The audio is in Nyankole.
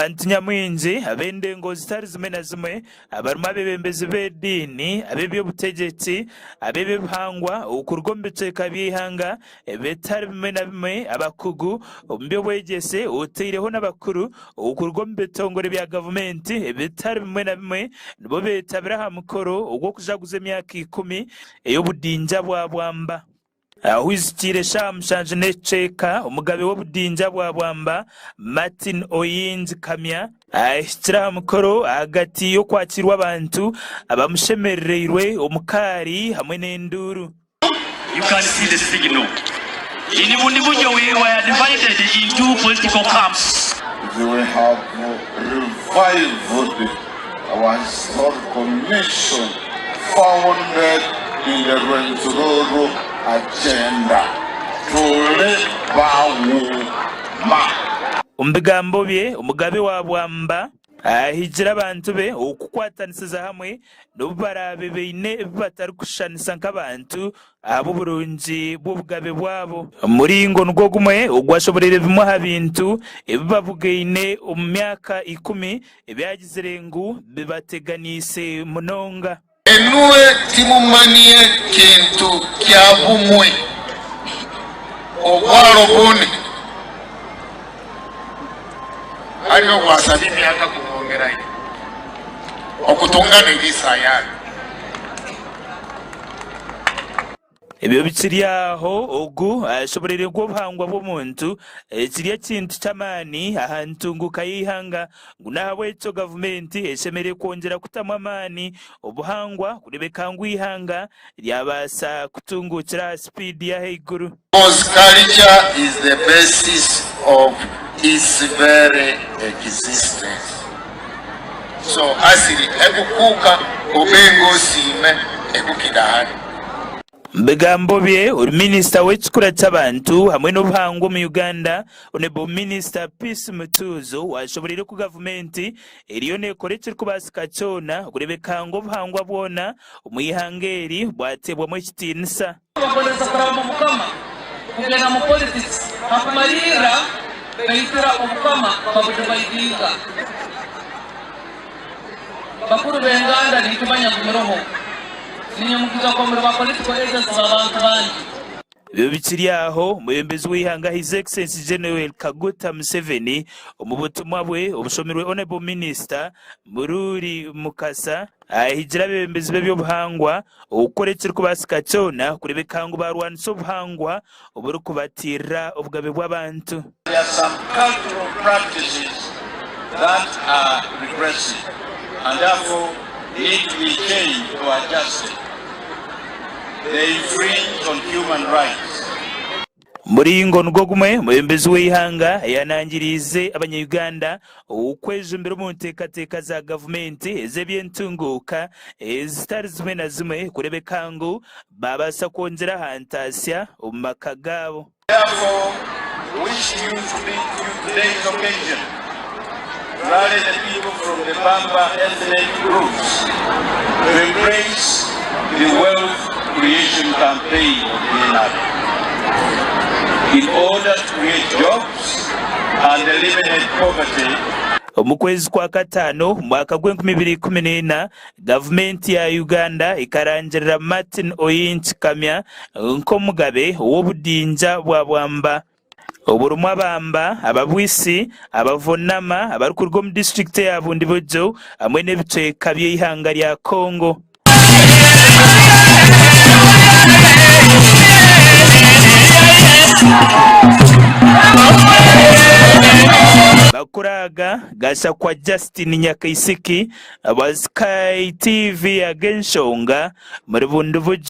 Abantu nyamwingi ab'endengo zitari zimwe na zimwe abarimu abeebembezi b'ediini, ab'eby'obutegyeki, ab'eby'obuhangwa okuruga omu bicweka by'eihanga ebitari bimwe na bimwe, abakugu omu by'obwegyese otaireho n'abakuru okuruga omu bitongore bya gavumenti ebitari bimwe na bimwe nibo beetabire aha mukoro ogw'okujaguza emyaka ikumi ey'obudingya bwa Bwamba. Ahwizikiire eshaaha mushanju n'ekicweka, omugabe w'obudingya bwa Bwamba, Martin Oyingi Kamya, ahikire aha mukoro ahagati y'okwakiirwa abantu abamushemerereirwe omu kaari hamwe n'enduuru. You can see the signal. In Bundibugyo we were divided into political camps. We have revived our historical mission founded in the Rwenzururu agenda. Turi bawuma. Omu bigambo bye, Omugabe wa Bwamba ahigire abantu be okukwatanisiza hamwe n'obu baraabe baine ebi batarikushushanisa nk'abantu ahabw'oburungi bw'obugabe bwabo. Omuringo nigwo gumwe ogwashoboreire bimwe aha bintu ebi babugaine omu myaka ikumi ebyagizire ngu bibateganiise munonga. Enwe timumanyie kintu kya bumwe obwaro bune, hali obwasaba emyaka kumwongerayo okutungana ebisayaali. Ebyo bikiri aho, ogu ashoboreire ngu obuhangwa bw'omuntu kiri ekintu ky'amaani aha ntunguuka y'eihanga ngu n'ahabw'ekyo gavumenti eshemereire kwongyera kutamu amaani obuhangwa kureebeka ngu eihanga ryabaasa kutunguukira aha sipiidi y'ahaiguru. Because culture is the basis of its very existence. So asiri ekukuuka obe ng'osiime ekukira hare. Omu bigambo bye, ori minisita w'ekikura ky'abantu hamwe n'obuhangwa omu Uganda, Honourable Minister Peace Mutuuzo washoboreire oku gavumenti eriyo nekora ekirikubaasika kyona kureebeka ngu obuhangwa bwona omu ihanga eri bwateebwamu ekitiinisa. Bakozesa kuraba mu Mukama kugenda mu politics hakumalirra baitira obukama babudivaidinga. Bakuru b'enganda ninkimanya ngu muroho. Ninye mukiga kuba muri ba political agents b'abantu bangi. Ebyo bikiri aho, omwebembezi w'eihanga His Excellency General Kaguta Museveni omu butumwa bwe obushomirwe Honourable Minister Mururi Mukasa, Ahigire abeebembezi b'eby'obuhangwa okukora ekirikubaasika kyona kureebeka ngu baarwanisa obuhangwa oburikubatiirira obugabe bw'abantu. There are some cultural practices that are regressive and therefore need to be changed or adjusted. They infringe on human rights. Omuringo nigwo gumwe, omwebembezi w'eihanga yaanangiriize abanya-Uganda okwejumbira omu nteekateeka za gavumenti ez'eby'entunguuka ezitari zimwe na zimwe kureebeka ngu baabaasa kwongyera aha ntaasya omu maka gaabo. Therefore, wish to use today's occasion to rally the people from the Bamba ethnic groups to embrace the wealth creation campaign of the NRM in order to create jobs and eliminate poverty. Omu kwezi kwa kataano omu mwaka gw'enkumi ibiri 14, gavumenti ya Uganda ekarangirira Martin Oyinki Kamya nk'omugabe w'obudingya bwa Bwamba. Oburimu Abamba, Ababwisi, Abavunama abarikuruga omu disiturikiti eya Bundibugyo hamwe n'ebicweka by'eihanga rya Congo. Amakuru aga gashakwa Justin Nyakaisiki wa Sky TV ag'enshonga omuri Bundibugyo.